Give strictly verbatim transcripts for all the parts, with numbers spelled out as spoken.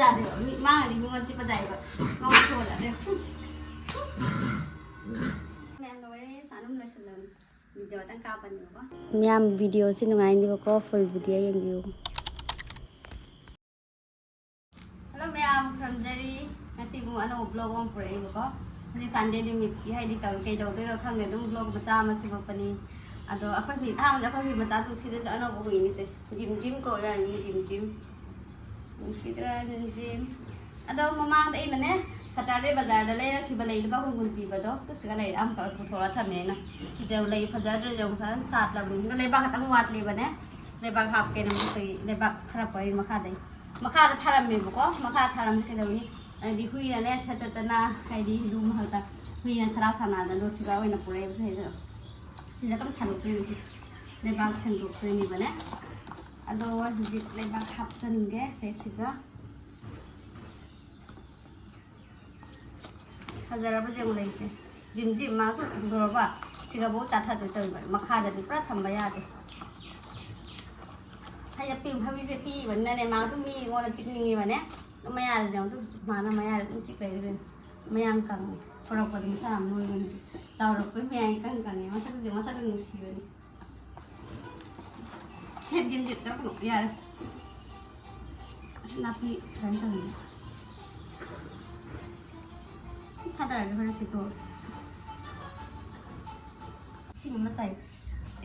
ꯌꯥꯗꯦꯕ꯫ ꯃꯤ ꯃꯥꯡꯉꯗꯤ ꯃꯤꯉꯣꯟ ꯆꯤꯛꯄ ꯌꯥꯏꯑꯕ꯫ ꯃꯉꯣꯟ ꯊꯣꯛꯑ ꯌꯥꯗꯦꯕ꯫ ꯃꯌꯥꯝ ꯂꯣꯏꯔꯦ, ꯁꯥꯟꯅ ꯑꯗꯨꯝ ꯂꯣꯏꯁꯤꯜꯂꯝꯃꯦ꯫ ꯚꯤꯗꯤꯑꯣ ꯈꯇꯪ ꯀꯥꯞꯄꯅꯦꯕꯀꯣ꯫ ꯃꯌꯥꯝ ꯚꯤꯗꯤꯑꯣꯁꯤ ꯅꯨꯡꯉꯥꯏꯅꯤꯕꯀꯣ, ꯐꯨꯜ ꯚꯤꯗꯤꯑꯣ ꯌꯦꯡꯕꯤꯌꯨ꯫ ꯍꯜꯂꯣ ꯃꯌꯥꯝ, ꯈꯨꯔꯨꯝꯖꯔꯤ꯫ ꯉꯁꯤ ꯑꯃꯨꯛ ꯑꯅꯧꯕ ꯕ꯭ꯂꯣꯒ ꯑꯃ ꯄꯨꯔꯛꯏꯕꯀꯣ꯫ ꯉꯁꯤ ꯁꯟꯗꯦ ꯅꯨꯃꯤꯠꯀꯤ ꯍꯥꯏꯗꯤ ꯇꯧ-, ꯀꯩꯗꯧꯗꯣꯏꯅꯣ ꯈꯪꯗꯦ, ꯑꯗꯨꯝ ꯕ꯭ꯂꯣꯒ ꯃꯆꯥ ꯑꯃ ꯁꯦꯝꯃꯛꯄꯅꯤ꯫ ꯑꯗꯣ ꯑꯩꯈꯣꯏ ꯍꯨꯏ, ꯑꯍꯥꯟꯕꯗ ꯑꯩꯈꯣꯏ ꯍꯨꯏ ꯃꯆꯥ ꯑꯗꯨꯝ ꯁꯤꯗꯁꯨ ꯑꯅꯧꯕ ꯍꯨꯏꯅꯤꯁꯦ꯫ ꯖꯤꯝ ꯖꯤꯝ ꯀꯧꯋꯦ ꯃꯤ, ꯖꯤꯝ ꯖꯤꯝ꯫ ꯅꯨꯡꯁꯤꯗ꯭ꯔꯥ ꯖꯤꯝ ꯖꯤꯝ? ꯑꯗꯣ ꯃꯃꯥꯡꯗ ꯑꯩꯅꯅꯦ, ꯁꯇꯔꯗꯦ ꯕꯖꯥꯔꯗ ꯂꯩꯔꯛꯈꯤꯕ ꯂꯩ ꯂꯨꯄꯥ ꯀꯨꯟ ꯀꯨꯟ ꯄꯤꯕꯗꯣ, ꯑꯗꯨ ꯁꯤꯒ ꯂꯩꯔꯦ, ꯑꯃꯈꯛ ꯄꯨꯊꯣꯔꯛꯑ ꯊꯝꯃꯦ ꯑꯩꯅ꯫ ꯁꯤꯁꯦ ꯂꯩ ꯐꯖꯗ꯭ꯔꯁꯨ ꯑꯃꯨꯛ ꯐꯖꯅ ꯁꯥꯠꯂꯕꯅꯤ꯫ ꯑꯗꯣ ꯂꯩꯕꯥꯛ ꯈꯛꯇꯪ ꯋꯥꯠꯂꯦꯕꯅꯦ꯫ ꯂꯩꯕꯥꯛ ꯍꯥꯞꯀꯦꯅ ꯃꯊꯛꯇꯒꯤ ꯂꯩꯕꯥꯛ ꯈꯔ ꯄꯔꯤ ꯃꯈꯥꯗꯩ꯫ ꯃꯈꯥꯗ ꯊꯥꯔꯝꯃꯦꯕꯀꯣ, ꯃꯈꯥ ꯊꯥꯔꯝꯕꯁꯦ ꯀꯩꯗꯧꯅꯤ? ꯍꯥꯏꯗꯤ ꯍꯨꯏꯅꯅꯦ ꯁꯠꯇꯠꯇꯅ, ꯍꯥꯏꯗꯤ ꯂꯨ ꯃꯊꯛꯇ ꯍꯨꯏꯅ ꯁꯔꯥ ꯁꯥꯟꯅꯗꯅ ꯁꯤꯒ ꯑꯣꯏꯅ ꯄꯨꯔꯛꯏꯕ ꯁꯤꯗ꯫ ꯁꯤꯁꯦ ꯀꯟꯅ ꯊꯥꯗꯣꯛꯇꯣꯏꯅꯤ ꯁꯤ꯫ ꯂꯩꯕꯥꯛ ꯁꯦꯡꯗꯣꯛꯇꯣꯏꯅꯤꯕꯅꯦ꯫ ꯑꯗꯣ ꯍꯧꯖꯤꯛ ꯂꯩꯕꯥꯛ ꯍꯥꯞꯆꯤꯟꯒꯦ ꯁꯤꯁꯤꯒ꯫ ꯐꯖꯔꯕ ꯌꯦꯡꯉꯨ ꯂꯩꯁꯦ꯫ ꯖꯤꯝ ꯖꯤꯝ ꯃꯥꯁꯨ ꯎꯗꯣꯔꯕ? ꯁꯤꯒꯕꯨ ꯆꯥꯊꯗꯣꯏ ꯇꯧꯔꯤꯕ꯫ ꯃꯈꯥꯗꯗꯤ ꯄꯨꯔꯥ ꯊꯝꯕ ꯌꯥꯗꯦ꯫ ꯍꯩ ꯑꯄꯤ-, ꯍꯧꯖꯤꯛꯁꯦ ꯄꯤꯛꯏꯕꯅꯤꯅꯅꯦ, ꯃꯥꯁꯨ ꯃꯤꯉꯣꯟꯗ ꯆꯤꯛꯅꯤꯡꯉꯤꯕꯅꯦ꯫ ꯑꯗꯨꯝ ꯃꯌꯥꯗꯗꯤ ꯑꯃꯨꯛ ꯃꯥꯅ ꯃꯌꯥꯗ ꯑꯗꯨꯝ ꯆꯤꯛ ꯂꯩꯗꯣꯏꯅꯦ꯫ ꯃꯌꯥꯡ ꯀꯪꯉꯦ꯫ ꯊꯣꯔꯛꯄꯗ ꯃꯁꯥ ꯌꯥꯝ ꯅꯣꯏꯕꯅꯤ꯫ ꯆꯥꯎꯔꯛꯄꯩ ꯃꯌꯥꯡ ꯏꯀꯪ ꯀꯪꯉꯦ꯫ ꯃꯁꯛꯁꯦ, ꯃꯁꯛ ꯅꯨꯡꯁꯤꯕꯅꯤ꯫ ꯍꯦꯛ ꯌꯦꯟꯗꯦꯛ ꯇꯧꯔꯛꯀꯅꯨ, ꯌꯥꯔꯦ꯫ ꯑꯁꯤ ꯅꯥꯄꯤ ꯁꯨꯃꯥꯏꯅ ꯇꯧꯔꯤꯅꯦ꯫ ꯊꯥꯗꯔꯒꯦ ꯍꯣꯔꯦꯟ ꯁꯤ ꯇꯣꯛꯑꯒ꯫ ꯏꯁꯤꯡ ꯑꯃ ꯆꯥꯏ꯫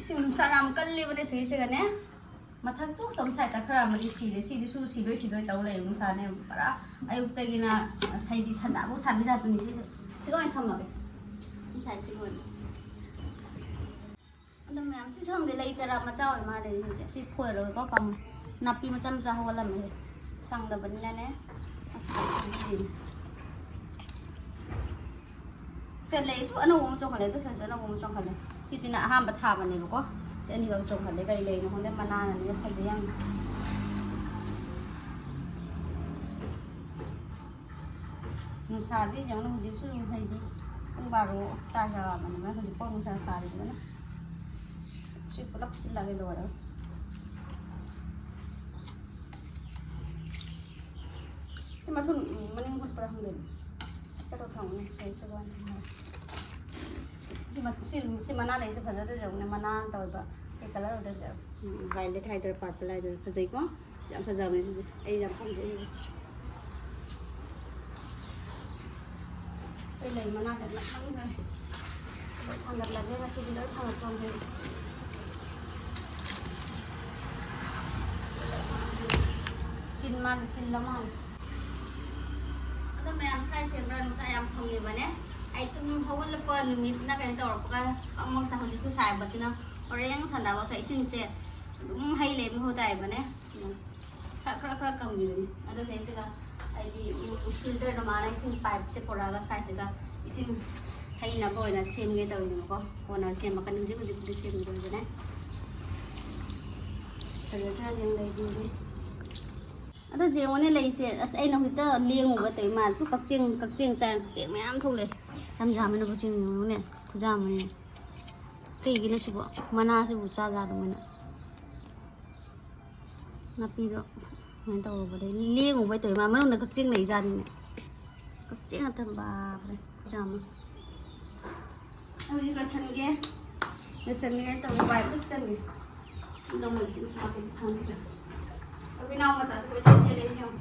ꯏꯁꯤꯡ ꯅꯨꯡꯁꯥ ꯌꯥꯝ ꯀꯜꯂꯤꯕꯅꯦ ꯁꯤꯒꯤꯁꯤꯒꯅꯦ꯫ ꯃꯊꯛꯇꯣ ꯁꯣꯝ ꯁꯥꯏꯠꯇ ꯈꯔ ꯑꯃꯗꯤ ꯁꯤꯔꯦ꯫ ꯁꯤꯗꯤ ꯁꯨ ꯁꯤꯗꯣꯏ ꯁꯤꯗꯣꯏ ꯇꯧ ꯂꯩꯔꯦ ꯅꯨꯡꯁꯥꯅꯦ꯫ ꯄꯨꯔꯥ ꯑꯌꯨꯛꯇꯒꯤꯅ ꯁꯩꯗꯤ ꯁꯟꯗꯥꯕꯨ ꯁꯥꯕꯤ ꯖꯥꯠꯇꯨꯅꯤ ꯁꯤꯁꯦ꯫ ꯁꯤꯒ ꯑꯣꯏꯅ ꯊꯝꯃꯒꯦ꯫ ꯁꯣꯝ ꯁꯥꯏꯠꯁꯤꯒ ꯑꯣꯏꯅ꯫ ꯑꯗꯣ ꯃꯌꯥꯝ ꯁꯤ ꯁꯪꯗꯦ, ꯂꯩ ꯆꯔꯥ ꯃꯆꯥ ꯑꯣꯏ ꯃꯥꯜꯂꯦ ꯁꯤꯁꯦ꯫ ꯁꯤ ꯐꯣꯏꯔꯒꯀꯣ ꯄꯥꯝꯃꯦ꯫ ꯅꯥꯄꯤ ꯃꯆꯥ ꯃꯆꯥ ꯍꯧꯒꯠꯂꯝꯃꯦ꯫ ꯁꯪꯗꯕꯅꯤꯅꯅꯦ꯫ ꯁꯦ ꯂꯩ ꯇꯨ ꯑꯅꯧꯕ ꯑꯃ ꯆꯣꯡꯈꯠꯂꯦ, ꯇꯨ ꯁꯤꯁꯨ ꯑꯅꯧꯕ ꯑꯃ ꯆꯣꯡꯈꯠꯂꯦ꯫ ꯁꯤꯁꯤꯅ ꯑꯍꯥꯟꯕ ꯊꯥꯕꯅꯦꯕꯀꯣ꯫ ꯁꯤ ꯑꯅꯤꯈꯛ ꯆꯣꯡꯈꯠꯂꯦ꯫ ꯀꯩ ꯂꯩꯅꯣ ꯈꯪꯗꯦ, ꯃꯅꯥꯅꯅꯤꯅ ꯐꯖꯩ ꯌꯥꯝꯅ꯫ ꯅꯨꯡꯁꯥꯗꯤ ꯌꯦꯡꯉꯨꯅꯦ, ꯍꯧꯖꯤꯛꯁꯨ ꯑꯗꯨꯝ ꯍꯥꯏꯗꯤ ꯄꯨꯡ ꯕꯥꯔꯣ ꯇꯥꯖꯔꯛꯑꯕꯅꯦꯕ, ꯍꯧꯖꯤꯛꯐꯥꯎ ꯅꯨꯡꯁꯥ ꯁꯥꯔꯤꯕꯅ꯫ ꯁꯤ ꯄꯨꯂꯞ ꯁꯤꯜꯂꯒꯦ ꯂꯣꯏꯔꯒ꯫ ꯃꯊꯨꯟ, ꯎꯝ, ꯃꯅꯤꯡ ꯍꯨꯠꯄ꯭ꯔꯥ ꯈꯪꯗꯦ꯫ ꯀꯩꯅꯣ ꯊꯝꯃꯨꯅꯦ, ꯁꯤ, ꯁꯤ ꯋꯥꯅꯤ꯫ ꯁꯤ ꯃꯁ-, ꯁꯤ, ꯁꯤ ꯃꯅꯥ ꯂꯩꯁꯦ ꯐꯖꯗ꯭ꯔꯁꯨ ꯌꯦꯡꯉꯨꯅꯦ, ꯃꯅꯥ ꯇꯧꯋꯦꯕ꯫ ꯀꯩ colour ꯑꯣꯏꯗꯣꯏꯁꯦ? ꯎꯝ, violet ꯍꯥꯏꯗꯣꯏꯔꯥ, purple ꯍꯥꯏꯗꯣꯏꯔꯥ, ꯐꯖꯩꯀꯣ? ꯁꯤ ꯌꯥꯝ ꯐꯖꯕꯅꯦ ꯁꯤꯁꯦ, ꯑꯩ ꯌꯥꯝ ꯄꯥꯝꯖꯩ ꯁꯤꯁꯦ꯫ ꯑꯩ ꯂꯩ ꯃꯅꯥꯗ ꯂꯣꯏ ꯈꯪꯈ꯭ꯔꯦ꯫ ꯊꯥꯡꯒꯠꯂꯒꯦ ꯉꯁꯤꯗꯤ, ꯂꯣꯏ ꯊꯥꯡꯒꯠꯄ ꯉꯝꯗꯦ꯫ ꯆꯤꯟ ꯃꯥꯜꯂꯦ, ꯆꯤꯜꯂ ꯃꯥꯜꯂꯦ꯫ ꯑꯗꯣ ꯃꯌꯥꯝ, ꯁ꯭ꯋꯥꯏꯁꯦ ꯈꯔ ꯅꯨꯡꯁꯥ ꯌꯥꯝ ꯐꯪꯉꯦꯕꯅꯦ꯫ ꯑꯩ ꯇꯨꯝ ꯍꯧꯒꯠꯂꯛꯄ ꯅꯨꯃꯤꯠꯅ ꯀꯩꯅꯣ ꯇꯧꯔꯛꯄꯒ ꯁꯛ ꯑꯃꯨꯛ ꯁꯥ-, ꯍꯧꯖꯤꯛꯁꯨ ꯁꯥꯏꯕꯁꯤꯅ ꯍꯣꯔꯦꯟ ꯁꯟꯗꯥꯕꯧ ꯁ꯭ꯋꯥꯏ ꯏꯁꯤꯡꯁꯦ ꯑꯗꯨꯝ ꯍꯩ ꯂꯩ ꯃꯍꯨꯠ ꯇꯥꯏꯕꯅꯦ꯫ ꯈꯔ, ꯈꯔ, ꯈꯔ ꯀꯪꯕꯤꯗꯨꯅꯤ꯫ ꯑꯗꯣ ꯁꯤꯁꯤꯒ ꯑꯩꯗꯤ, ꯎꯝ, filterꯗꯣ ꯃꯥꯅ ꯏꯁꯤꯡ pipeꯁꯦ ꯄꯨꯔꯛꯑꯒ ꯁ꯭ꯋꯥꯏꯁꯤꯒ ꯏꯁꯤꯡ ꯍꯩꯅꯕ ꯑꯣꯏꯅ ꯁꯦꯝꯒꯦ ꯇꯧꯔꯤꯅꯦꯕꯀꯣ꯫ ꯀꯣꯟꯅ ꯁꯦꯝꯃꯛꯀꯅꯤ, ꯍꯧꯖꯤꯛ ꯍꯧꯖꯤꯛꯄꯨꯗꯤ ꯁꯦꯝꯈꯤꯔꯣꯏꯕꯅꯦ꯫ ꯐꯖꯅ ꯌꯦꯡ ꯂꯩꯕꯤꯔꯦ꯫ ꯑꯗꯣ ꯌꯦꯡꯉꯨꯅꯦ ꯂꯩꯁꯦ, ꯑꯁ, ꯑꯩꯅ ꯍꯧꯖꯤꯛꯇ ꯂꯦꯡꯉꯨꯕ ꯇꯧꯏ ꯃꯥꯜꯂꯦ꯫ ꯇꯨ ꯀꯛꯆꯦꯡ, ꯀꯛꯆꯦꯡ ꯆꯥꯏ, ꯀꯛꯆꯦꯡ ꯃꯌꯥꯝ ꯊꯣꯛꯂꯛꯑꯦ꯫ ꯌꯥꯝ ꯌꯥꯝꯃꯦꯅ ꯀꯛꯆꯦꯡ ꯌꯦꯡꯉꯨꯅꯦ, ꯈꯨꯌꯥꯝ ꯑꯃꯅꯦ꯫ ꯀꯩꯒꯤꯅꯣ ꯁꯤꯕꯣ? ꯃꯅꯥꯁꯤꯕꯨ ꯆꯥꯖꯥꯠꯂꯣ ꯃꯣꯏꯅ? ꯅꯥꯄꯤꯗꯣ ꯀꯩꯅꯣ ꯇꯧꯔꯨꯕꯗꯩ, ꯂꯦꯡꯉꯨꯕꯩ ꯇꯧꯏ ꯃꯥ꯫ ꯃꯅꯨꯡꯗ ꯀꯛꯆꯦꯡ ꯂꯩꯖꯥꯠꯅꯤꯅꯦ꯫ ꯀꯛꯆꯦꯡ ꯉꯥꯛꯇ ꯕꯥꯞꯔꯦ, ꯈꯨꯌꯥꯝ ꯑꯃ꯫ ꯑꯗꯨꯗꯤ ꯂꯣꯏꯁꯟꯒꯦ꯫ ꯂꯣꯏꯁꯟꯒꯦ ꯀꯥꯏꯅ ꯇꯧꯔꯒ ꯋꯥꯏ ꯑꯝꯇ ꯁꯤꯠꯆꯟꯒꯦ꯫ ꯂꯧꯔꯣꯏꯁꯤ, ꯃꯥ ꯀꯩꯅꯣ ꯊꯝꯒꯦꯁꯦ꯫ ꯑꯩꯈꯣꯏ ꯏꯅꯥꯎ ꯃꯆꯥꯁꯦ ꯀꯣꯏꯆꯦꯟ ꯆꯦꯜꯂꯛꯏꯁꯦ ꯌꯦꯡꯉꯣ꯫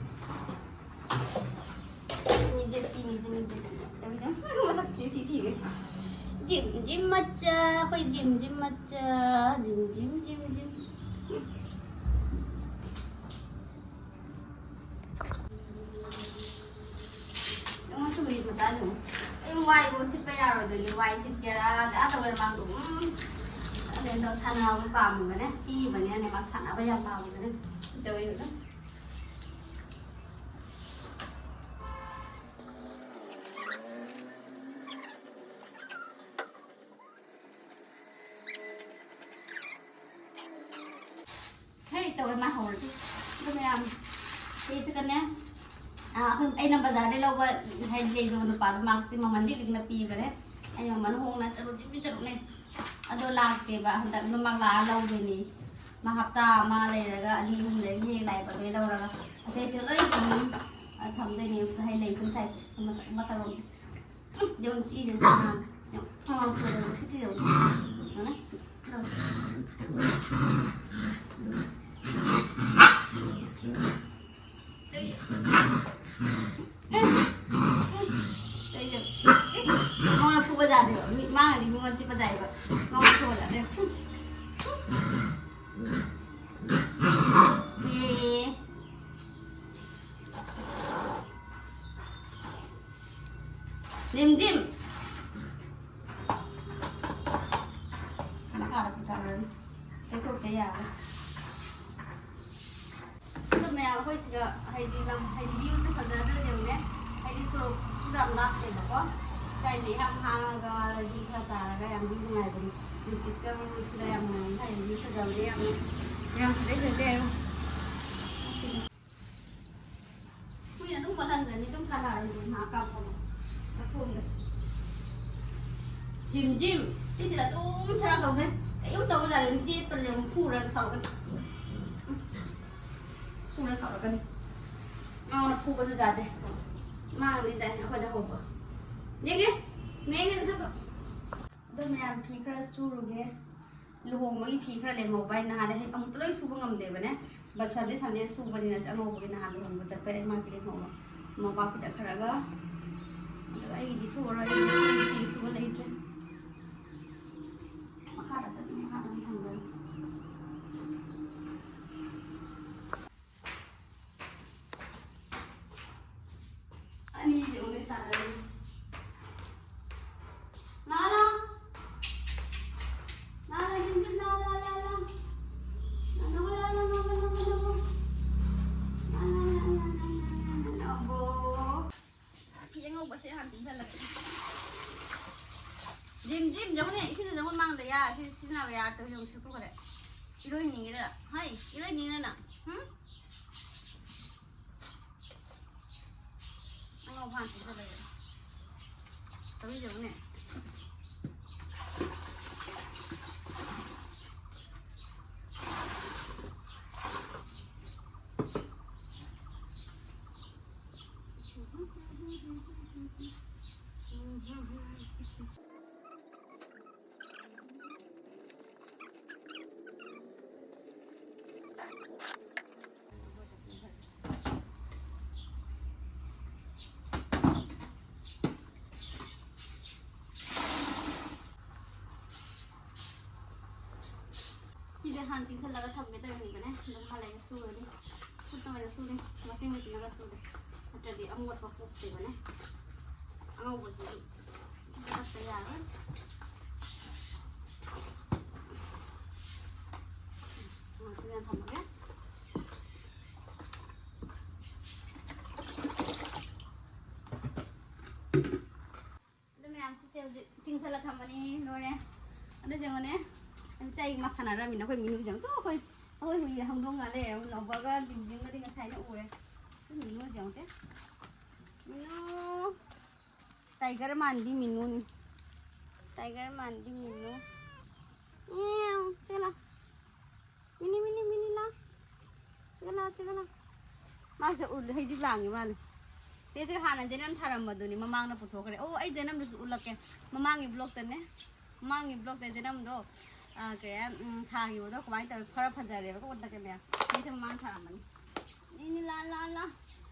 ꯃꯤꯡꯁꯦꯜ ꯄꯤꯅꯤꯁꯦ, ꯃꯤꯡꯁꯦꯜ ꯄꯤꯅꯤ꯫ ꯇꯧꯏꯁꯦ ꯌꯦꯡꯉꯣ꯫ ꯃꯁꯛꯁꯦ ꯊꯤ ꯊꯤꯒꯩ꯫ ꯖꯤꯝ, ꯖꯤꯝ ꯃꯆꯥ, ꯑꯩꯈꯣꯏ ꯖꯤꯝ, ꯖꯤꯝ ꯃꯆꯥ, ꯖꯤꯝ, ꯖꯤꯝ, ꯖꯤꯝ, ꯖꯤꯝ꯫ ꯌꯦꯡꯉꯣ ꯁꯨꯝ ꯃꯤꯠ ꯃꯆꯥꯁꯤꯡ꯫ ꯑꯩ ꯋꯥꯏꯕꯨ ꯁꯤꯠꯄ ꯌꯥꯔꯣꯏꯗꯣꯏꯅꯤ꯫ ꯋꯥꯏ ꯁꯤꯠꯀꯦꯔꯥ, ꯑꯥ ꯇꯧꯒꯦꯔꯥ, ꯃꯥ ꯑꯗꯨꯝ ꯀꯩꯅꯣ ꯇꯧ, ꯁꯥꯟꯅꯕ ꯄꯥꯝꯕꯅꯦ, ꯄꯤꯕꯅꯤꯅꯅꯦ, ꯃꯥ ꯁꯥꯟꯅꯕ ꯌꯥꯝ ꯄꯥꯝꯕꯅꯦ꯫ ꯇꯧꯋꯦ ꯑꯗꯨꯝ꯫ ꯍꯦ ꯇꯧꯔꯦ ꯃꯥ ꯍꯧꯔꯗꯤ꯫ ꯑꯗꯨ ꯃꯌꯥꯝ ꯁꯤꯁꯤꯒꯅꯦ, ꯑꯥ, ꯑꯩꯈꯣꯏ, ꯑꯩꯅ ꯕꯖꯥꯔꯗꯩ ꯂꯧꯕ ꯍꯥꯏꯗꯤ ꯂꯩꯗꯧꯕ ꯅꯨꯄꯥꯗꯣ, ꯃꯥꯛꯇꯤ ꯃꯃꯜꯗꯤ ꯂꯤꯛꯅ ꯄꯤꯕꯅꯦ꯫ ꯑꯩꯅ ꯃꯃꯜ ꯍꯣꯡꯅ ꯆꯠꯂꯨ ꯆꯠꯂꯨꯅꯦ꯫ ꯑꯗꯣ ꯂꯥꯛꯇꯦꯕ ꯍꯟꯗꯛ꯫ ꯑꯗꯣ ꯃꯥ ꯂꯥꯛꯑ ꯂꯧꯗꯣꯏꯅꯦ꯫ ꯃꯥ ꯍꯞꯇꯥ ꯑꯃ ꯂꯩꯔꯒ, ꯑꯅꯤ ꯑꯍꯨꯝ ꯂꯩꯔꯒ ꯍꯦꯛ ꯂꯥꯛꯑꯦꯕ, ꯂꯣꯏ ꯂꯧꯔꯒ꯫ ꯑꯁꯤꯁꯦ ꯂꯣꯏ ꯊꯝꯃꯤ꯫ ꯑ, ꯊꯝ-, ꯂꯩꯅꯦ, ꯍꯩ ꯂꯩ ꯁꯨꯝ ꯁꯥꯏꯁꯦ꯫ ꯁꯨꯝ ꯃꯇꯠ-, ꯃꯇꯠ ꯂꯧꯁꯦ꯫ ꯌꯦꯡꯉꯨ, ꯆꯤꯛꯏꯁꯦ ꯌꯦꯡꯉꯨ꯫ ꯌꯦꯡꯉꯨ, ꯃꯉꯥ ꯐꯨꯕꯗ ꯌꯦꯡꯉꯨ, ꯁꯤꯠꯇ꯭ꯔꯤꯁꯦ ꯌꯦꯡꯉꯨ꯫ ꯌꯦꯡꯉꯨꯅꯦ? ꯀꯩꯒꯤꯅꯣ? ꯏꯁ, ꯃꯉꯣꯟꯗ ꯐꯨꯕ ꯌꯥꯗꯦꯕ꯫ ꯃꯤ, ꯃꯥꯅꯗꯤ ꯃꯤꯉꯣꯟꯗ ꯆꯤꯛꯄ ꯌꯥꯏꯌꯦꯕ꯫ ꯃꯉꯣꯟꯗ ꯐꯨꯕ ꯌꯥꯗꯦ꯫ ꯑꯦ꯫ ꯖꯤꯝ, ꯖꯤꯝ꯫ ꯃꯈꯥꯗ ꯄꯨꯊꯔꯅꯤ꯫ ꯇꯩꯊꯣꯛꯇ ꯌꯥꯔꯣꯏ꯫ ꯑꯗꯣ ꯃꯌꯥꯝ, ꯑꯩꯈꯣꯏ ꯁꯤꯗ ꯍꯥꯏꯗꯤ ꯂꯝ, ꯍꯥꯏꯗꯤ viewꯁꯦ ꯐꯖꯗ꯭ꯔꯁꯨ ꯌꯦꯡꯉꯨꯅꯦ, ꯍꯥꯏꯗꯤ ꯁꯣꯔꯣꯛꯁꯨ ꯌꯥꯝ ꯂꯥꯞꯇꯦꯕꯀꯣ, ꯂꯩꯀꯥꯏꯁꯦ ꯏꯍꯥꯡ ꯍꯥꯡꯉꯒ, ꯂꯩꯆꯤꯜ ꯈꯔ ꯇꯥꯔꯒ ꯌꯥꯝꯗꯤ ꯅꯨꯡꯉꯥꯏꯕꯅꯤ, ꯅꯨꯡꯁꯤꯠꯀ ꯃꯔꯨ ꯁꯤꯠꯂ ꯌꯥꯝ ꯅꯨꯡꯉꯥꯏꯕꯅꯤ, ꯍꯥꯏꯗꯤ view ꯐꯖꯕꯅꯦ ꯌꯥꯝꯅ꯫ ꯃꯌꯥꯝ ꯐꯖꯩ ꯐꯖꯩ ꯍꯥꯏꯌꯣ꯫ ꯀꯨꯏꯅ ꯑꯗꯨꯝ ꯃꯨꯠꯍꯟꯈ꯭ꯔꯅꯤ, ꯑꯗꯨꯝ ꯀꯥꯟꯅꯔꯅꯤ ꯉꯥꯏꯍꯥꯛ ꯀꯥꯞꯄꯒ꯫ ꯃꯈꯣꯡꯗ꯫ ꯖꯤꯝ, ꯖꯤꯝ꯫ ꯁꯤꯁꯤꯗ ꯑꯗꯨꯝ ꯁꯔꯥ ꯇꯧꯗꯣꯏ꯫ ꯀꯩꯝ ꯇꯧꯕ ꯌꯥꯗꯦ, ꯑꯗꯨꯝ ꯆꯦꯠꯄꯅꯦ, ꯑꯃꯨꯛ ꯐꯨꯔꯒ ꯁꯥꯎꯔꯛꯀꯅꯤ꯫ ꯐꯨꯔ ꯁꯥꯎꯔꯛꯀꯅꯤ꯫ ꯃꯉꯣꯟꯗ ꯐꯨꯕꯁꯨ ꯌꯥꯗꯦ꯫ ꯃꯥꯅꯗꯤ ꯆꯥꯏ, ꯑꯩꯈꯣꯏꯗ ꯍꯧꯕ꯫ ꯌꯦꯡꯒꯦ꯫ ꯌꯦꯡꯒꯦ ꯅꯁꯛꯇꯣ꯫ ꯑꯗꯣ ꯃꯌꯥꯝ ꯐꯤ ꯈꯔ ꯁꯨꯔꯨꯒꯦ꯫ ꯂꯨꯍꯣꯡꯕꯒꯤ ꯐꯤ ꯈꯔ ꯂꯦꯝꯍꯧꯕ ꯍꯥꯏ, ꯅꯍꯥꯟꯗꯩ ꯍꯦꯛ ꯑꯃꯨꯛꯇ ꯂꯣꯏ ꯁꯨꯕ ꯉꯝꯗꯦꯕꯅꯦ꯫ But Sunday, Sunday ꯁꯨꯕꯅꯤꯅ ꯁꯤ ꯑꯉꯧꯕꯒꯤ ꯅꯍꯥꯟ ꯂꯨꯍꯣꯡꯕ ꯆꯠꯄꯗ ꯑꯩ ꯃꯥꯒꯤ ꯂꯦꯝꯍꯧꯕ꯫ ꯃꯣꯝꯄꯥꯛ ꯐꯤꯗꯛ ꯈꯔꯒ꯫ ꯑꯗꯨꯒ ꯑꯩꯒꯤꯗꯤ ꯁꯨꯔꯔꯣꯏ, ꯑꯩꯒꯤꯗꯤ ꯁꯨꯕ ꯐꯤ ꯁꯨꯕ ꯂꯩꯇ꯭ꯔꯦ꯫ ꯃꯈꯥꯗ ꯆꯠꯂꯤ, ꯃꯈꯥꯗ ꯑꯃꯨꯛ ꯊꯝꯒꯅꯤ꯫ ꯑꯅꯤꯁꯦ ꯑꯃꯨꯛ ꯂꯣꯏ ꯇꯥꯔꯦ꯫ ꯂꯥ ꯂꯥ꯫ ꯂꯥ ꯂꯥ, ꯖꯤꯝ ꯖꯤꯝ, ꯂꯥ ꯂꯥ ꯂꯥ ꯂꯥ꯫ ꯂꯥ ꯂꯥ ꯂꯥ ꯂꯥ ꯂꯥ ꯂꯥ ꯂꯥ꯫ ꯂꯥ ꯂꯥ ꯂꯥ ꯂꯥ ꯂꯥ ꯂꯥ ꯂꯥ꯫ ꯑꯕꯣ꯫ ꯐꯤ ꯑꯉꯧꯕꯁꯦ ꯍꯥꯟꯅ ꯇꯤꯡꯁꯜꯂꯒꯦ꯫ ꯖꯤꯝ ꯖꯤꯝ, ꯌꯦꯡꯉꯨꯅꯦ, ꯏꯁꯤꯡꯗ ꯆꯪꯉꯨ ꯃꯥꯡꯗ ꯌꯥ-, ꯁꯤ ꯁꯤꯖꯤꯟꯅꯕ ꯌꯥꯔꯛꯇꯕ ꯌꯦꯡꯉꯨ, ꯁꯦꯡꯇꯣꯛꯈ꯭ꯔꯦ꯫ ꯏꯔꯣꯏꯅꯤꯡꯉꯤꯔ? ꯍꯩ, ꯏꯔꯣꯏꯅꯤꯡꯉꯤꯔ ꯅꯪ? ꯍꯨꯝ? ꯑꯉꯧꯕ ꯍꯥꯟꯅ ꯇꯩꯁꯜꯂꯒꯦ꯫ ꯇꯧꯔꯤꯁꯦ ꯌꯦꯡꯉꯨꯅꯦ꯫ ꯐꯤꯁꯦ ꯍꯥꯟꯅ ꯇꯤꯡꯁꯜꯂꯒ ꯊꯝꯒꯦ ꯇꯧꯔꯤꯕꯅꯦ, ꯑꯗꯨꯝ ꯍꯜꯂꯛꯑꯒ ꯁꯨꯔꯅꯤ꯫ ꯈꯨꯠꯅ ꯑꯣꯏꯅ ꯁꯨꯔꯦ, ꯋꯥꯁꯤꯡ ꯃꯦꯆꯤꯟꯗꯒ ꯁꯨꯔꯦ, ꯅꯠꯇ꯭ꯔꯗꯤ ꯑꯃꯣꯠꯄ ꯀꯣꯛꯇꯦꯕꯅꯦ꯫ ꯑꯉꯧꯕꯁꯤꯁꯨ ꯀꯛꯇ ꯌꯥꯔꯣꯏ꯫ ꯉꯥꯏꯍꯥꯛꯇꯪ ꯊꯝꯃꯒꯦ꯫ ꯑꯗꯨ ꯃꯌꯥꯝꯁꯤꯁꯦ ꯍꯧꯖꯤꯛ ꯇꯤꯡꯁꯜꯂ ꯊꯝꯃꯅꯤ꯫ ꯂꯣꯏꯔꯦ꯫ ꯑꯗꯨ ꯌꯦꯡꯉꯨꯅꯦ, ꯑꯇꯩ ꯃꯥ ꯁꯥꯟꯅꯔꯝꯃꯤꯅ ꯑꯩꯈꯣꯏ ꯃꯤꯅꯨꯁꯦ ꯌꯦꯡꯉꯨ꯫ ꯑꯩꯈꯣꯏ, ꯑꯩꯈꯣꯏ ꯍꯨꯏꯗ ꯍꯧꯗꯣꯡ ꯉꯥ ꯂꯩꯔꯦ꯫ ꯅꯧꯕꯒ ꯖꯤꯡꯖꯤꯡꯒꯗꯤ ꯉꯁꯥꯏꯅ ꯎꯔꯦ꯫ ꯑꯩꯈꯣꯏ ꯃꯤꯅꯨꯁꯦ ꯌꯦꯡꯉꯨ꯫ ꯃꯤꯅꯨ꯫ ꯇꯥꯏꯒꯔ ꯃꯥꯟꯕꯤ ꯃꯤꯅꯨꯅꯤ꯫ ꯇꯥꯏꯒꯔ ꯃꯥꯟꯕꯤ ꯃꯤꯅꯨ꯫ ꯏꯌꯥꯎ, ꯁꯤꯒ ꯂꯥꯎ꯫ ꯃꯤꯅꯤ, ꯃꯤꯅꯤ, ꯃꯤꯅꯤ ꯂꯥꯎ꯫ ꯁꯤꯒ ꯂꯥꯎ, ꯁꯤꯒ ꯂꯥꯎ꯫ ꯃꯥꯁꯦ ꯎꯔ ꯍꯩꯖꯤꯛ ꯂꯥꯡꯉꯤ ꯃꯥꯜꯂꯦ꯫ ꯆꯦꯁꯦ ꯍꯥꯟꯅ ꯖꯦꯅꯝ ꯊꯥꯔꯝꯕꯗꯨꯅꯤ, ꯃꯃꯥꯡꯗ ꯄꯨꯊꯣꯛꯈ꯭ꯔꯦ꯫ ꯑꯣ, ꯑꯩ ꯖꯦꯅꯝꯗꯨꯁꯨ ꯎꯠꯂꯛꯀꯦ꯫ ꯃꯃꯥꯡꯒꯤ ꯕ꯭ꯂꯣꯛꯇꯅꯦ꯫ ꯃꯃꯥꯡꯒꯤ ꯕ꯭ꯂꯣꯛꯇ ꯖꯦꯅꯝꯗꯣ, ꯑ, ꯀꯩ ꯍꯥꯏ, ꯎꯝ, ꯊꯥꯈꯤꯕꯗꯣ ꯀꯃꯥꯏꯅ ꯇꯧꯋꯤ? ꯈꯔ ꯐꯖꯔꯦꯕꯀꯣ, ꯎꯠꯂꯛꯀꯦ ꯃꯌꯥꯝ꯫ ꯆꯦꯁꯦ ꯃꯃꯥꯡ ꯊꯥꯔꯝꯕꯅꯤ꯫ ꯃꯤꯅꯤ ꯂꯥ, ꯂꯥ, ꯂꯥ꯫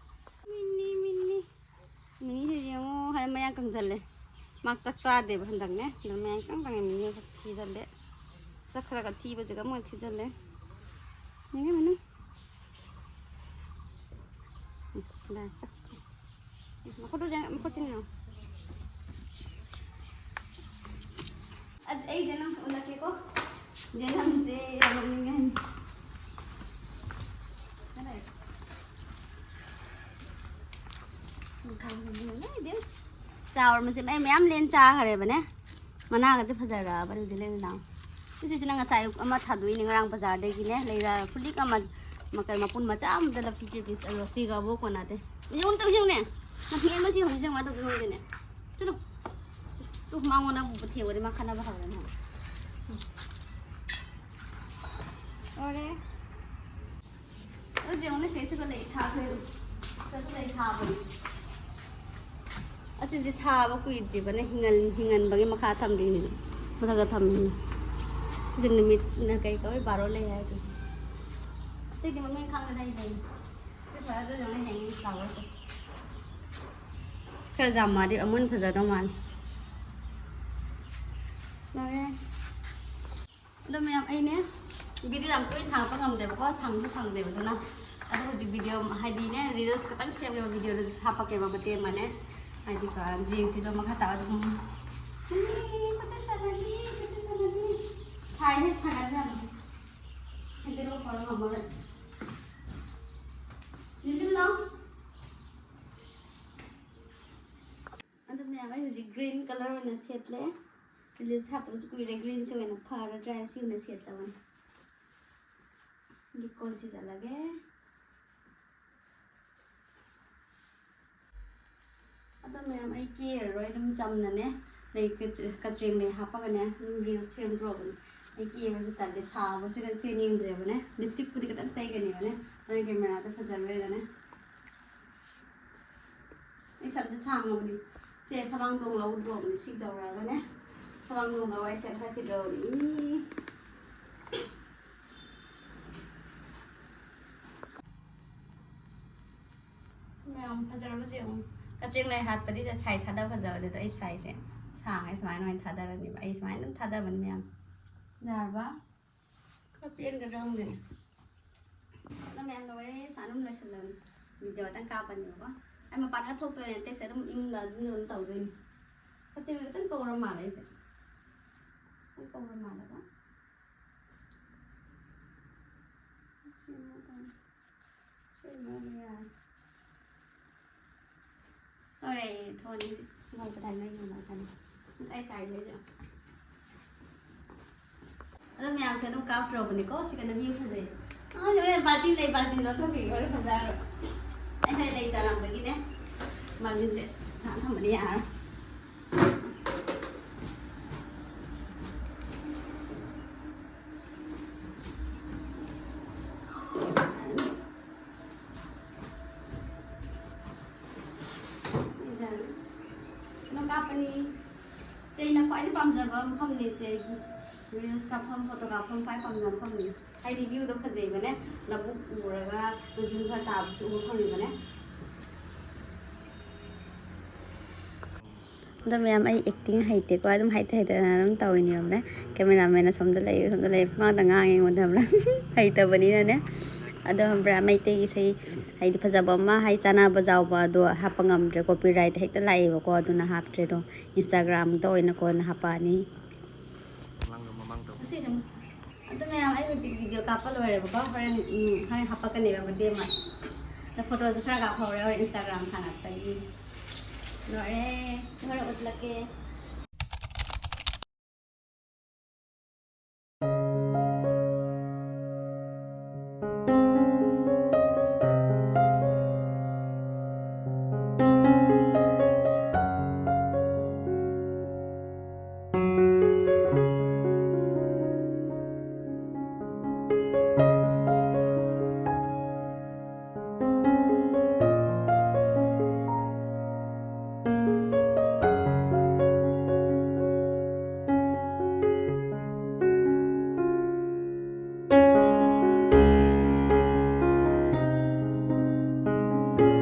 ꯃꯤꯅꯤ, ꯃꯤꯅꯤ꯫ ꯃꯤꯅꯤꯁꯤꯗꯤ ꯌꯦꯡꯉꯣ, ꯍꯥꯏ ꯃꯌꯥꯡ ꯀꯪꯖꯜꯂꯦ꯫ ꯃꯥ ꯆꯥꯛ ꯆꯥꯗꯦꯕ ꯍꯟꯗꯛꯅꯦ꯫ ꯑꯗꯨꯅ ꯃꯌꯥꯡ ꯏꯀꯪ ꯀꯪꯉꯦ, ꯃꯤꯅꯤ ꯃꯁꯛ ꯊꯤꯖꯜꯂꯦ꯫ ꯆꯠꯈ꯭ꯔꯒ ꯊꯤꯕꯁꯤꯒ ꯑꯃꯨꯛ ꯊꯤꯖꯜꯂꯦ꯫ ꯃꯤꯅꯤ, ꯃꯤꯅꯤ꯫ ꯎꯝ, ꯗꯥ ꯆꯠꯈ꯭ꯔꯦ꯫ ꯎꯝ, ꯃꯈꯨꯠꯇꯨ ꯌꯦꯡ-, ꯃꯈꯨꯠꯁꯤ ꯌꯦꯡꯉꯣ꯫ ꯑꯗ ꯑꯩ ꯖꯦꯅꯝ ꯎꯠꯂꯛꯀꯦꯀꯣ꯫ ꯖꯦꯅꯝꯁꯦ ꯌꯥꯝ ꯅꯣꯛꯅꯤꯡꯉꯦ꯫ ꯆꯥꯎꯔ ꯃꯁꯦ ꯃꯌꯥꯝ ꯃꯌꯥꯝ ꯂꯦꯟ ꯆꯥꯈ꯭ꯔꯦꯕꯅꯦ꯫ ꯃꯅꯥꯒꯁꯦ ꯐꯖꯔꯛꯑꯕꯅꯦ ꯍꯧꯖꯤꯛ ꯂꯦꯟ ꯅꯥꯎ꯫ ꯁꯤꯁꯤꯅ ꯉꯁꯥꯏ ꯑꯌꯨꯛ ꯑꯃ ꯊꯥꯗꯣꯛꯏꯅꯦ, ꯉꯔꯥꯡ ꯕꯖꯥꯔꯗꯒꯤꯅꯦ ꯂꯩꯔ ꯐꯨꯂꯤꯛ ꯑꯃ, ꯃ-, ꯀꯩ ꯃꯄꯨꯟ ꯃꯆꯥ ꯑꯃꯗ ꯂꯨꯄꯥ ꯐꯤꯐꯇꯤ ꯔꯨꯄꯤꯁ, ꯑꯗꯣ ꯁꯤꯒ ꯑꯃꯨꯛ ꯀꯣꯟꯅꯗꯦ꯫ ꯌꯦꯡꯉꯨ ꯇꯧ ꯌꯦꯡꯉꯨꯅꯦ꯫ ꯅꯥꯄꯤ ꯑꯃ ꯁꯤ ꯍꯧꯖꯤꯛ ꯀꯃꯥꯏꯅ ꯇꯧꯗꯣꯏꯅꯣ ꯈꯪꯗꯦꯅꯦ꯫ ꯆꯠꯂꯣ꯫ ꯇꯨ ꯃꯉꯣꯟꯗ ꯑꯃꯨꯛ ꯊꯦꯡꯕꯗꯤ ꯃꯥ ꯈꯠꯅꯕ ꯍꯧꯔꯅꯤ ꯍꯥꯏꯕ꯫ ꯂꯣꯏꯔꯦ꯫ ꯑꯗꯨ ꯌꯦꯡꯉꯨꯅꯦ, ꯁꯤꯗꯩꯁꯤꯗ ꯂꯩ ꯊꯥꯁꯦ꯫ ꯁꯤꯗꯁꯨ ꯂꯩ ꯊꯥꯕꯅꯤ꯫ ꯑꯁꯤꯁꯦ ꯊꯥꯕ ꯀꯨꯏꯗ꯭ꯔꯤꯕꯅ ꯍꯤꯡꯍꯟ-, ꯍꯤꯡꯍꯟꯕꯒꯤ ꯃꯈꯥ ꯊꯝꯗ꯭ꯔꯤꯅꯤ, ꯃꯊꯛꯇ ꯊꯝꯃꯤꯅꯤ꯫ ꯁꯤꯁꯦ ꯅꯨꯃꯤꯠꯅ ꯀꯩ ꯀꯧꯏ? ꯕꯥꯔꯣ ꯂꯩ ꯍꯥꯏ꯫ ꯑꯇꯩꯗꯤ ꯃꯃꯤꯡ ꯈꯪꯗꯅ ꯑꯩ ꯂꯩ꯫ ꯁꯤ ꯐꯖꯗ꯭ꯔꯣ? ꯌꯦꯡꯉꯣ, hanging flower ꯁꯦ꯫ ꯁꯤ ꯈꯔ ꯌꯥꯝꯃꯗꯤ ꯑꯃꯨꯛ ꯍꯦꯟꯅ ꯐꯖꯗꯧ ꯃꯥꯜꯂꯦ꯫ ꯂꯣꯏꯔꯦ꯫ ꯑꯗꯣ ꯃꯌꯥꯝ, ꯑꯩꯅꯦ video ꯌꯥꯝ ꯇꯣꯏꯅ ꯊꯥꯒꯠꯄ ꯉꯝꯗꯦꯕꯀꯣ, ꯁꯪꯁꯨ ꯁꯪꯗꯦꯕ꯫ ꯑꯗꯨꯅ ꯑꯗꯣ ꯍꯧꯖꯤꯛ video, ꯍꯥꯏꯗꯤꯅꯦ, reels ꯈꯛꯇꯪ ꯁꯦꯝꯒꯦꯕ, video ꯗꯁꯨ ꯍꯥꯞꯄꯛꯀꯦꯕ ꯃꯇꯦꯛ ꯑꯃꯅꯦ꯫ ꯍꯥꯏꯗꯤ ꯀꯣ, ꯌꯦꯡꯁꯤꯗꯣ ꯃꯈꯥ ꯇꯥꯕ ꯑꯗꯨꯝ꯫ ꯁꯥꯏꯍꯦ, ꯁꯥꯒꯠꯂꯦ ꯌꯥꯝꯅ꯫ ꯁꯦꯟꯗꯜ ꯈꯔ ꯉꯝꯃꯒ꯫ ꯅꯤꯡꯁꯤꯡꯂꯣ꯫ ꯑꯗꯨ ꯃꯌꯥꯝ, ꯑꯩ ꯍꯧꯖꯤꯛ green colour ꯑꯣꯏꯅ ꯁꯦꯠꯂꯦ꯫ Reels ꯍꯥꯞꯇꯕꯁꯨ ꯀꯨꯏꯔꯦ, green ꯁꯦ ꯑꯣꯏꯅ ꯐꯔꯗ꯭ꯔꯥ ꯍꯥꯏꯅ ꯁꯤ ꯑꯣꯏꯅ ꯁꯦꯠꯂꯕꯅꯤ꯫ ꯂꯤꯛꯀꯣꯟ ꯁꯤꯖꯜꯂꯒꯦ꯫ ꯑꯗꯣ ꯃꯌꯥꯝ, ꯑꯩ ꯀꯦꯔꯔꯣꯏ, ꯑꯗꯨꯝ ꯆꯝꯅꯅꯦ, ꯂꯩ ꯀꯆ-, ꯀꯆꯔꯦꯡ ꯂꯩ ꯍꯥꯞꯄꯒꯅꯦ ꯑꯗꯨꯝ reels ꯁꯦꯝꯗ꯭ꯔꯣꯕꯅꯤ꯫ ꯑꯩ ꯀꯦꯕꯁꯨ ꯇꯜꯂꯦ, ꯁꯥꯕꯁꯤꯗ ꯆꯦꯟꯅꯤꯡꯗ꯭ꯔꯦꯕꯅꯦ꯫ Lipstick ꯄꯨꯗꯤ ꯈꯤꯇꯪ ꯇꯩꯒꯅꯦꯕꯅꯦ, ꯍꯣꯔꯦꯟ camera ꯗ ꯐꯖꯔꯣꯏꯅꯅꯦ꯫ ꯑꯩ ꯁꯝꯁꯦ ꯁꯥꯡꯉꯕꯅꯤ꯫ ꯁꯦ ꯁꯕꯥꯡꯗꯣꯡ ꯂꯧꯗ꯭ꯔꯣꯕꯅꯤ꯫ ꯁꯤ ꯌꯧꯔꯛꯑꯒꯅꯦ ꯁꯕꯥꯡꯗꯣꯡ ꯂꯧ ꯍꯥꯏꯁꯦ ꯍꯥꯏꯈꯤꯗ꯭ꯔꯣꯕꯅꯤ꯫ ꯃꯌꯥꯝ ꯐꯖꯔꯕꯁꯦ ꯌꯦꯡꯉꯨ꯫ ꯀꯆꯦꯡ ꯂꯩ ꯍꯥꯠꯄꯗꯤ ꯁꯥꯏ ꯊꯥꯗꯕ ꯐꯖꯕꯅꯦ꯫ ꯑꯗꯣ ꯑꯩ ꯁꯥꯏꯁꯦ ꯁꯥꯡꯉꯦ, ꯁꯨꯃꯥꯏꯅ ꯑꯣꯏꯅ ꯊꯥꯗꯔꯅꯦꯕ꯫ ꯑꯩ ꯁꯨꯃꯥꯏꯅ ꯑꯗꯨꯝ ꯊꯥꯗꯕꯅꯤ ꯃꯌꯥꯝ꯫ ꯌꯥꯔꯕ? ꯈꯔ ꯄꯦꯟꯒꯗ꯭ꯔꯥ ꯈꯪꯗꯦꯅꯦ꯫ ꯑꯗꯣ ꯃꯌꯥꯝ ꯂꯣꯏꯔꯦ, ꯁꯥ ꯑꯗꯨꯝ ꯂꯣꯏꯁꯤꯜꯂꯝꯃꯦ꯫ Video ꯈꯛꯇꯪ ꯀꯥꯞꯄꯅꯦꯕꯀꯣ꯫ ꯑꯩ ꯃꯄꯥꯟꯗ ꯊꯣꯛꯇꯣꯏꯅꯦ ꯅꯠꯇꯦ, ꯁꯤ ꯑꯗꯨꯝ ꯏꯃꯨꯡꯗ ꯑꯗꯨꯝ ꯑꯗꯨꯝ ꯇꯧꯗꯣꯏꯅꯦ꯫ ꯀꯆꯦꯡ ꯈꯤꯇꯪ ꯀꯧꯔ ꯃꯥꯜꯂꯦ ꯑꯩꯁꯦ꯫ ꯈꯤꯇꯪ ꯀꯧꯔ ꯃꯥꯜꯂꯦꯀꯣ꯫ ꯁꯤ ꯑꯃ ꯇꯧꯔꯦ꯫ ꯁꯤ ꯑꯃ ꯌꯥꯔꯦ꯫ ꯂꯣꯏꯔꯦ, ꯊꯣꯛꯑꯅꯤ꯫ ꯉꯧꯕ ꯇꯥꯏ, ꯃꯩ ꯉꯧꯕ ꯇꯥꯏ꯫ ꯉꯁꯥꯏ ꯆꯥꯏꯗꯣꯏꯁꯦ꯫ ꯑꯗꯣ ꯃꯌꯥꯝꯁꯦ ꯑꯗꯨꯝ ꯀꯥꯞꯇ꯭ꯔꯣꯕꯅꯤꯀꯣ, ꯁꯤ ꯀꯩꯅꯣ view ꯐꯖꯩ꯫ ꯑ, ꯂꯣꯏꯔꯦ, ꯕꯥꯜꯇꯤ ꯂꯩ, ꯕꯥꯜꯇꯤ ꯂꯧꯊꯣꯛꯈꯤꯒꯦ, ꯍꯣꯔꯦꯟ ꯐꯖꯔꯣꯏ꯫ ꯑꯩ ꯉꯁꯥꯏ ꯂꯩ ꯆꯥꯔꯝꯕꯒꯤꯅꯦ, ꯕꯥꯜꯇꯤꯟꯁꯦ ꯊꯥ ꯊꯝꯕꯗꯤ ꯌꯥꯔꯣꯏ꯫ ꯀꯥꯞꯄꯅꯤ꯫ ꯁꯦ ꯑꯩꯅ ꯈ꯭ꯋꯥꯏꯗꯒꯤ ꯄꯥꯝꯖꯕ ꯃꯐꯝꯅꯤ ꯁꯦ ꯑꯩꯒꯤ꯫ Reels ꯀꯥꯞꯐꯝ, photo ꯀꯥꯞꯐꯝ ꯈ꯭ꯋꯥꯏ ꯄꯥꯝꯖꯕ ꯃꯐꯝꯅꯤ꯫ ꯍꯥꯏꯗꯤ view ꯗꯣ ꯐꯖꯩꯕꯅꯦ, ꯂꯧꯕꯨꯛ ꯎꯔꯒ ꯅꯣꯡꯖꯨ ꯈꯔ ꯇꯥꯕꯁꯨ ꯎꯕ ꯐꯪꯉꯤꯕꯅꯦ꯫ ꯑꯗꯣ ꯃꯌꯥꯝ, ꯑꯩ acting ꯍꯩꯇꯦꯀꯣ, ꯑꯗꯨꯝ ꯍꯩꯇ ꯍꯩꯇꯅ ꯑꯗꯨꯝ ꯇꯧꯔꯤꯅꯦ, ꯌꯦꯡꯉꯨꯅꯦ꯫ Cameraman ꯑꯁꯣꯝꯗ ꯂꯩ, ꯑꯁꯣꯝꯗ ꯂꯩ, ꯄꯨꯡꯉꯥꯡꯗ ꯉꯥꯡꯉꯦ ꯑꯩꯉꯣꯟꯗ, ꯈꯪꯕ꯭ꯔꯥ? ꯍꯩꯇꯕꯅꯤꯅꯅꯦ꯫ ꯑꯗꯣ ꯈꯪꯕ꯭ꯔꯥ, ꯃꯩꯇꯩ ꯏꯁꯩ ꯍꯥꯏꯗꯤ ꯐꯖꯕ ꯑꯃ, ꯍꯥꯏꯗꯤ ꯆꯥꯟꯅꯕ ꯌꯥꯎꯕ, ꯑꯗꯣ ꯍꯥꯞꯄ ꯉꯝꯗ꯭ꯔꯦ, copyright ꯍꯦꯛꯇ ꯂꯥꯛꯑꯦꯕꯀꯣ, ꯑꯗꯨꯅ ꯍꯥꯞꯇ꯭ꯔꯦ꯫ ꯑꯗꯣ Instagram ꯗ ꯑꯣꯏꯅ ꯀꯣꯟꯅ ꯍꯥꯞꯄꯛꯑꯅꯤ꯫ ꯃꯃꯥꯡꯗ, ꯃꯃꯥꯡꯗ꯫ ꯑꯗꯨ ꯃꯌꯥꯝ, ꯑꯩ ꯍꯧꯖꯤꯛ video ꯀꯥꯞꯄ ꯂꯣꯏꯔꯦꯕꯀꯣ, ꯍꯣꯔꯦꯟ, ꯎꯝ, ꯍꯣꯔꯦꯟ ꯍꯥꯞꯄꯛꯀꯅꯦꯕ ꯃꯇꯦꯛ ꯑꯃ꯫ ꯑꯗ photo ꯁꯨ ꯈꯔ ꯀꯥꯞꯍꯧꯔꯦ, ꯍꯣꯔꯦꯟ Instagram ꯊꯥꯒꯠꯄꯒꯤ꯫ ꯂꯣꯏꯔꯦ, ꯍꯣꯔꯦꯟ ꯎꯠꯂꯛꯀꯦ꯫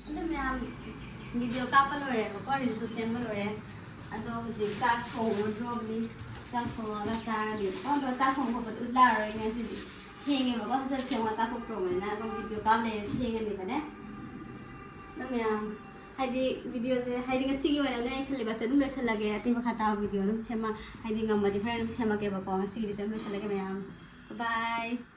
ꯑꯗꯨ ꯃꯌꯥꯝ, video ꯀꯥꯞꯄ ꯂꯣꯏꯔꯦꯕꯀꯣ, reel ꯁꯨ ꯁꯦꯝꯕ ꯂꯣꯏꯔꯦ꯫ ꯑꯗꯣ ꯍꯧꯖꯤꯛ ꯆꯥꯛ ꯊꯣꯡꯉꯗ꯭ꯔꯣꯕꯅꯤ꯫ ꯆꯥꯛ ꯊꯣꯡꯉꯒ ꯆꯥꯔꯒꯦꯕꯀꯣ꯫ ꯑꯗꯣ ꯆꯥꯛ ꯊꯣꯡꯕ ꯈꯣꯠꯄꯗꯤ ꯎꯠꯂꯛꯑꯔꯣꯏ ꯉꯁꯤꯗꯤ꯫ ꯊꯦꯡꯉꯦꯕꯀꯣ, ꯍꯧꯖꯤꯛ ꯊꯦꯡꯅ ꯆꯥꯊꯣꯛꯇ꯭ꯔꯣꯕꯅꯤꯅ ꯑꯗꯨꯝ video ꯀꯥꯞ ꯂꯩꯔꯗꯤ ꯊꯦꯡꯉꯅꯤꯕꯅꯦ꯫ ꯑꯗꯣ ꯃꯌꯥꯝ, ꯍꯥꯏꯗꯤ video ꯁꯦ, ꯍꯥꯏꯗꯤ ꯉꯁꯤꯒꯤ ꯑꯣꯏꯅꯅꯦ ꯑꯩ ꯈꯜꯂꯤꯕꯁꯦ ꯑꯗꯨꯝ ꯂꯣꯏꯁꯤꯜꯂꯒꯦ꯫ ꯑꯇꯩ ꯃꯈꯥ ꯇꯥꯕ video ꯑꯗꯨꯝ ꯁꯦꯝꯃ, ꯍꯥꯏꯗꯤ ꯉꯝꯃꯗꯤ ꯍꯣꯔꯦꯟ ꯑꯗꯨꯝ ꯁꯦꯝꯃꯛꯀꯦꯕꯀꯣ꯫ ꯉꯁꯤꯒꯤꯗꯤ ꯁꯤ ꯑꯗꯨꯝ ꯂꯣꯏꯁꯤꯜꯂꯒꯦ ꯃꯌꯥꯝ꯫ Bye bye꯫